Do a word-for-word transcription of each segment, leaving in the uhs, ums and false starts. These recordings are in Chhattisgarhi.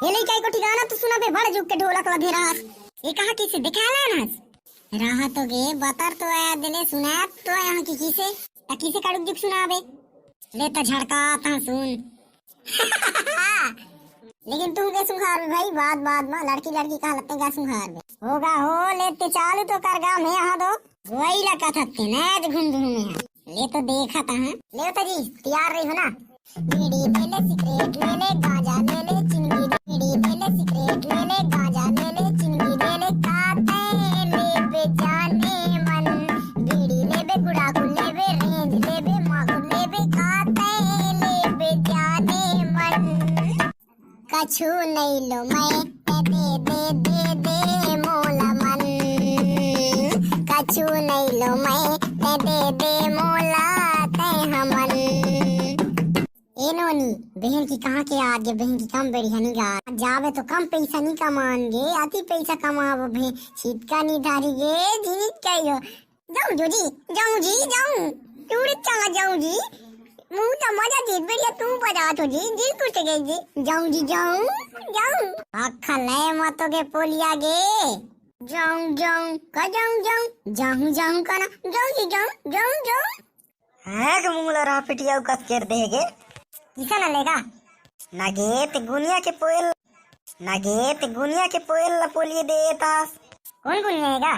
ए लइका, एको ठिकाना तो सुना बे, बड़ जुग के ढोलक ल धरे हस। ए कहा किसे देखा लेना हस? रहा तो गे, बतर तो आया दिले, सुना तो यहाँ की किसे, त किसे काड़ुक जुग सुना बे। ले त झड़का ता सुन। लेकिन तू के सुंघार बे भाई, बात बात में लड़की लड़की कहा लगते का सुंघार बे। होगा हो, ले ते चालू तो कर गा, मैं यहाँ दो। वही ला कथक के ना आज घूम घूम में है। ले तो देखा ता, हाँ। ले तो जी, तैयार रही हो ना? बीड़ी ले ले, सिगरेट ले ले, गांजा ले ले, चिंगी ले, बीड़ी ले ले, सिगरेट ले ले, गांजा ले ले, चिंगी ले ले, काते लेबे जाने मन। बीड़ी लेबे, गुड़ाकू लेबे, रेंज लेबे, माकू लेबे, काते लेबे जाने मन। कछु नइ लो मैं, ते दे दे दे दे मोला मन। कछु नइ लो मैं, ते दे दे मोला ते हमन। ए नोनी, बहन की कहाँ के आगे, बहन की कम बढ़िया नहीं गा। जाबे तो कम पैसा नहीं कमाएंगे, अति पैसा कमाबो बे, छिटका नहीं धारी गे, जीत गई हो। जाऊं जो जी, जाऊं जी, जाऊं। टूरी चला जाऊं जी। मुंह तो मजा जी, बढ़िया तू बजा तो जी, जी कुछ गई जी। जाऊं जी, जाऊं, जाऊं। आखा ले मतो के पोलिया गे। जाऊं, जाऊं, का जाऊं, जाऊं। जाऊं, जाऊं का ना, जाऊं जी, जाऊं, जाऊं, जाऊं। है के मुंह ला रहा पिटिया उकस कर दे गे। किसा ना लेगा? ना गे, ते गुनिया के पोयल, ना गे, ते गुनिया के पोयल ला पोलिए दे तास। कौन गुनिया है गा?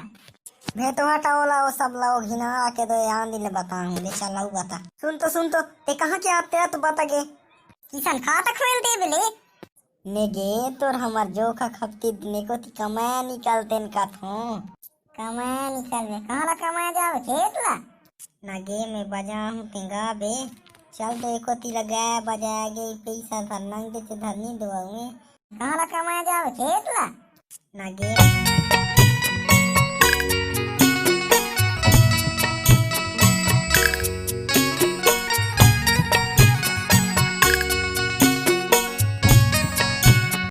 मैं तो हटा ओला, वो सब ला, वो घिना के दो, यान दिले बताऊं, ले चलाऊ बता। सुन तो, सुन तो, ते कहाँ के आते हैं तो बता गे। किसन खा तक खोल दे बेले। ने गे, तोर हमर जोखा खपती ने कोती कमाया निकालते न कथों। कमाया निकल बे, कहाँ ला कमाया जावे, खेत ला? ना गे, मैं बजा हूँ तेंगा बे। चल तो एको ती लगा बजाया गे, पैसा धर नंगे से धरनी दुआऊ में। कहाँ ला कमाया जावे, खेत ला? ना गे।